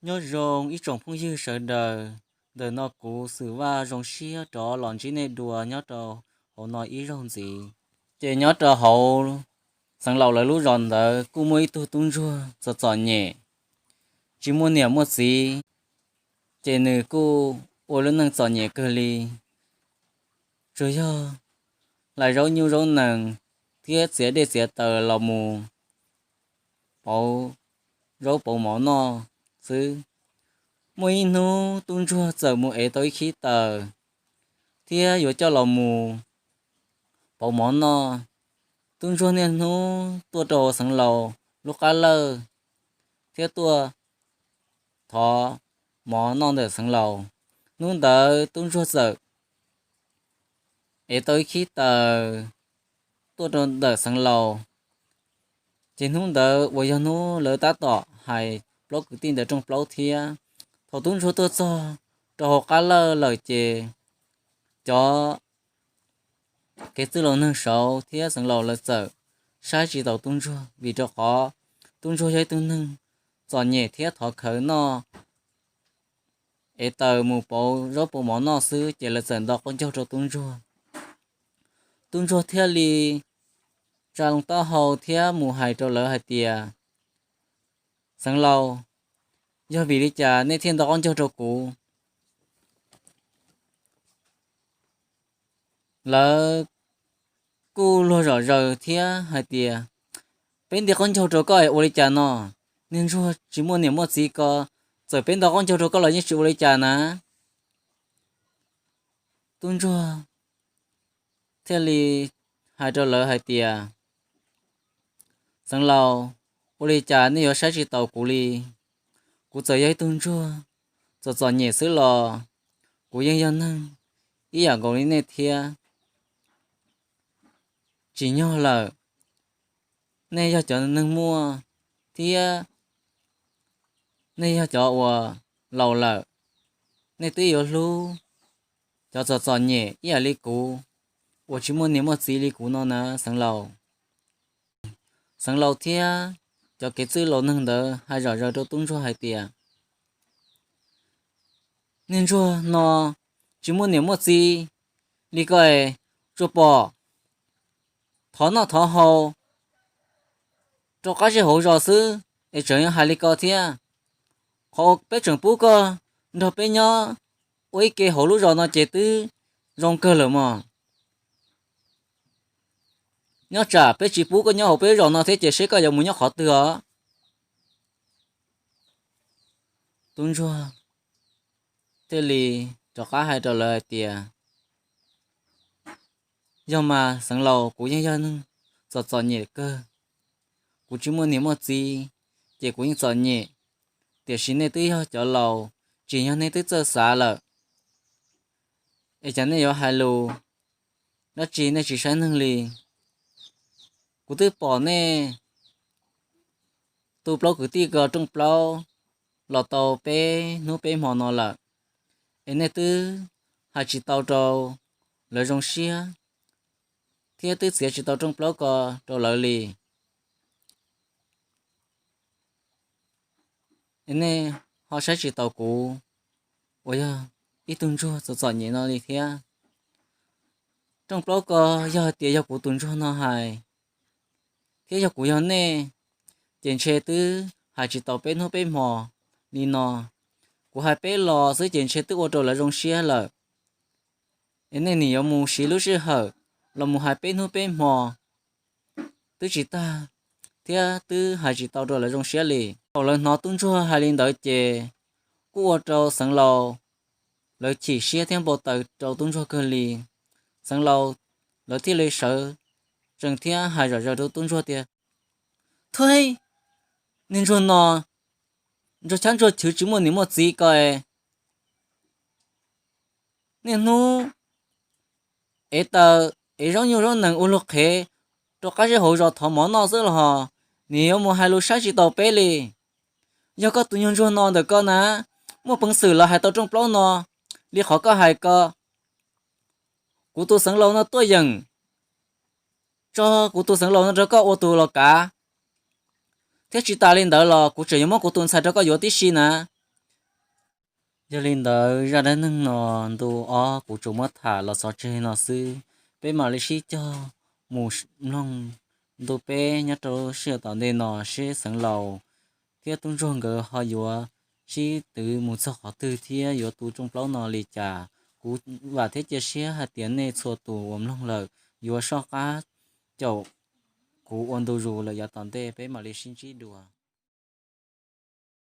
Nyob zoo ib tsoom phooj ywg sawv daws, ntawm no kuv Xwm Vaj zoo siab rov los ntsib nej dua nyob rau hauv no ib zaug ntxiv. Ces nyob rau hauv Xeev Laus lawv lub zos ntawd kuj muaj ib tug tub ntsuag txom txom nyem, tsis muaj niam muaj txiv, ces nws kuj ua lub neej txom nyem kawg li, tsuas yog hlais zaub nyuj zaub nees thiab txiav dej txiav taws los mus pauv zaub pauv mov noj xwb. Muaj ib hnub tub ntsuag txawm mus ev tau ib khib taws thiab yuav coj los mus pauv mov noj. Tub ntsuag niaj hnub tuaj rau Xeev Laus lub qab lawj thiab tuaj thov mov noj ntawm Xeev Laus. Hnub ntawd tub ntsuag txawm ev tau ib khib taws tuaj rau ntawm Xeev Laus. Ces hnub ntawd uas yog hnub lawv tab tom hais plaub kwv tij ntawd rooj plaub thiab, thaum tub ntsuag tuaj txog rau hauv qab lawj lawm ces cov kev txwj laus neeg saud thiab Xeev Laus lawv txawm saib tsis taus tub ntsuag, vim rau qhov tub ntsuag yog ib tug neeg txom nyem thiab thov khawv noj, ev taws mus pauv zaub pauv mov noj xwb, ces lawv txawm nto qaub ncaug rau tub ntsuag. Tub ntsuag thiaj li tsa loo taub hau thiab mus hais rau lawv hais tias, Xeev Laus, yog vim li cas nej thiaj nto qaub ncaug rau kuv? Lawv kuj luag zom zaws thiab hais tias, Peb nti qaub ncaug rau koj es ua li cas no? Niag ntsuag tsis muaj niam muaj txiv ko, txawm peb nto qaub ncaug rau koj los yeej tsis ua li cas na. Tub ntsuag thiaj li hais rau lawv hais tias, Xeev Laus, ua li cas nej yuav saib tsis taus kuv li? Kuv txawm yog ib tug ntsuag txom txom nyem xwb los kuv yeej yog neeg ib yam nkaus li nej thiab. Tsim nyog lawm, nej yog cov neeg muaj thiab nej yog cov uas laus lawm, nej twb yuav hlub cov txom txom nyem ib yam li kuv, uas tsis muaj niam muaj txiv li kuv no na, Xeev Laus. Xeev Laus thiab cov kev txwj laus neeg ntawd hais zom zaws rau tub ntsuag hais tias, Niag ntsuag no tsis muaj niam muaj txiv li ko es, tsuas pom thov noj thov haus rau qab zej hauv zos xwb es tseem hais li ko thiab. Qhov peb tseem pub koj nrog peb nyob ua ib ke hauv lub zos no ces twb zoo kawg lawm mog. Nyob tsam peb tsis pub koj nyob hauv peb lub zos no thiab ces seb koj yuav mus nyob qhov twg os. Tub ntsuag thiaj li rov qab hais rau lawv hais tias, Yog mas Xeev Laus, kuv yeej yog neeg txom txom nyem kawg, kuv tsis muaj niam muaj txiv, ces kuv yeej txom nyem. Tiam sis nej twb yog cov laus, tsim nyog nej twb txawj xav lawm, es cas nej yuav hais lus dab tsi nej tsis saib neeg li? Kuv twb pom nej tu plaub kwv tij ko rooj plaub los tau peb hnub peb hmo no lawm, es nej twb hais tsis tau rau lawv zoo siab thiab twb txiav tsis tau rooj plaub ko rau lawv li. Es nej ho saib tsis taus kuv uas yog ib tug ntsuag txom txom nyem no li thiab. Rooj plaub ko yog hais tias yog kuv tus ntsuag no hais, thiab yog kuv yog nej, ces ntshe twb hais tsis tau peb hnub peb hmo li no. Kuv hais peb los xwb ces ntshe twb ua rau lawv zoo siab lawm. Es nej nim yuav mus siv lub sij hawm los mus hais peb hnub peb hmo twb tsis tag, thiab twb hais tsis tau rau lawv zoo siab li. Thaum lawv hnov tub ntsuag hais li ntawd ces kuj ua rau Xeev Laus lawv chim siab thiab npau taws rau tub ntsuag kawg li. Xeev Laus lawv thiaj li sawv tsees thiab hais zom zaws rau tub ntsuag tias, Thuaib, niag ntsuag no, ntsuag chab ntsuag chwv tsis muaj niam muaj txiv ko es, niaj hnub ev taws ev zaub nyuj zaub nees ua luag qhev rau qab zeb hauv zos thov mov noj xwb los hos, nim yuav mus hais lus saib tsis taus peb li. Yog koj tus nyuag ntsuag no ntawm ko na, muaj peev xwm los hais tau rooj plaub no li qhov koj hais ko, kuv tus Xeev Laus no tuaj yeem tso kuv tus Xeev Laus no rau koj ua tus los kav, thiab tsis tas li ntawd los kuv tseem yuav muab kuv tus ntxhais rau koj yuav tib si na. Yog li ntawd zaj dab neeg no ntu ob kuv tsuas muab tham los xaus tseg no xwb, peb mam li sib cog mus mloog ntu peb nyob rau sij hawm tom ntej no seb Xeev Laus thiab tub ntsuag nkawd ho yuav sib twv mus txog qhov twg thiab yuav tu rooj plaub no li cas. Kuv vam thiab cia siab hais tias nej txhua tus uas mloog lawm yuav soj qab caum kuv ua ntu zus lawm yav tom ntej, peb mam li sib ntsib dua.